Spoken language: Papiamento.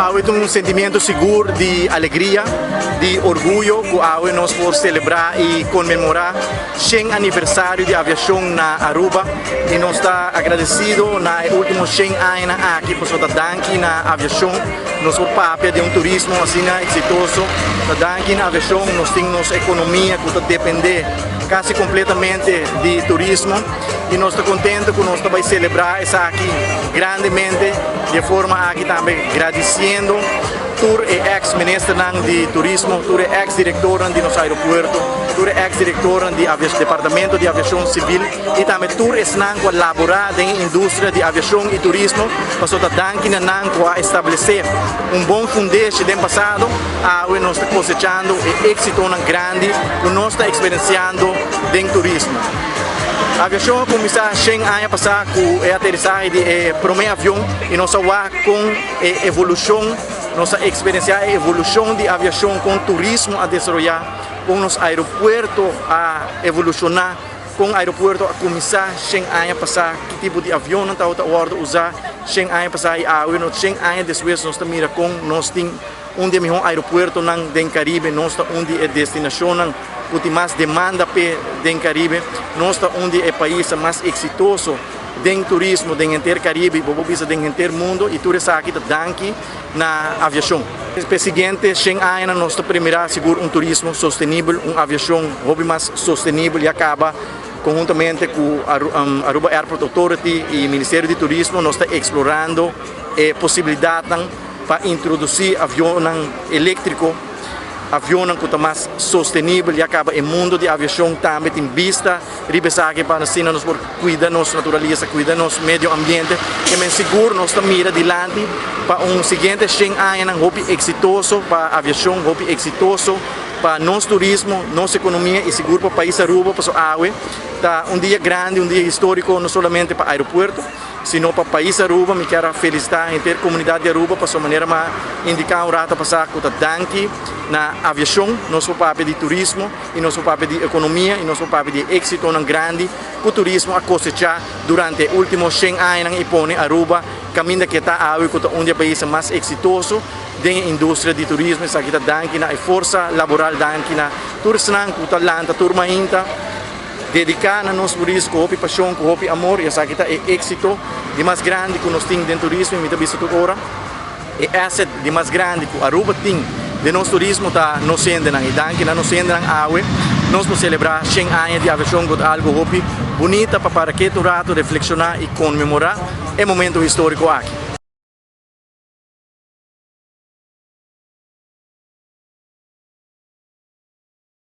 Awe ta un sentimiento sigur di alegria, di orguyo cu awe nos por celebra y conmemora 100 aniversario di aviacion na Aruba y nos ta agradecido na e ultimo 100 aña aki, pasobra ta danki na aviacion nos por papia di un turismo asina exitoso, ta danki na aviacion nos tin nos economia cu ta depende casi completamente di turismo y nos ta contento cu nos ta bay celebra esaki grandemente. Di e forma aki tambe gradiciendo tur e ex ministernan di turismo, tur e ex directornan di nos aeropuerto, tur e ex directornan di departamento di aviacion civil y tambe tur esnan cu a labora den e industria di aviacion y turismo, pasobra ta danki na nan cu a establece un bon fundeshi den pasado, awe nos ta cosechando e exitonan grandi cu nos ta experienciando den turismo. Aviacion a cuminsa 100 aña pasa cu e aterisahe di e prome avion y nos a wak con e evolucion, nos a experiencia e evolucion di aviacion, con turismo a desaroya, con nos aeropuerto a evoluciona, con aeropuerto a cuminsa 100 aña pasa, ki tipo di avionnan tabata wordo usa 100 aña pasa y awe nos 100 aña despues nos ta mira con nos tin un di e mihor aeropuertonan den Caribe, nos ta un di e destinacionnan cu tin mas demanda p'e den Caribe, nos ta un di e paisnan mas exitoso den turismo den henter Caribe y bo por bisa den henter mundo y tur esaki ta danki na aviacion. P'e siguiente 100 añanan nos ta primira sigur un turismo sostenibel, un aviacion hopi mas sostenibel ya caba conhuntamente cu Aruba Airport Authority y Ministerio di Turismo nos ta explorando e posibilidadnan pa introduci avionnan electrico, avionnan cu ta mas sostenibel. Ya caba e mundo di aviacion tambe tin bista riba esaki pa asina nos por cuida nos naturaleza, cuida nos medio ambiente. E men sigur nos ta mira dilanti pa un siguiente 100 añanan hopi exitoso pa aviacion, hopi exitoso pa nos turismo, nos economia y sigur pa pais Aruba, pasobra awe ta un dia grandi, un dia historico, no solamente pa aeropuerto, sino pa pais Aruba. Mi kier a felicita henter comunidad di Aruba pasobra manera mi a indica un rato pasa cu ta danki na aviacion nos por papia di turismo y nos por papia di economia y nos por papia di e exitonan grandi cu turismo a cosecha durante e ultimo 100 añanan y pone Aruba caminda cu e ta awe, cu ta un di e paisnan mas exitoso den e industria di turismo. Esaki ta danki na e forsa laboral, danki na tur esnan cu ta lanta tur mainta, dedica na nos turismo cu hopi pasion, cu hopi amor, y esaki ta e exito di mas grandi cu nos tin den turismo. Y mi ta bisa tur ora, e asset di mas grandi cu Aruba tin den nos turismo ta nos hendenan, y danki na nos hendenan awe nos por celebra 100 aña di aviacion, cu ta algo hopi bunita pa para keto un rato, reflexiona y conmemora e momento historico aki.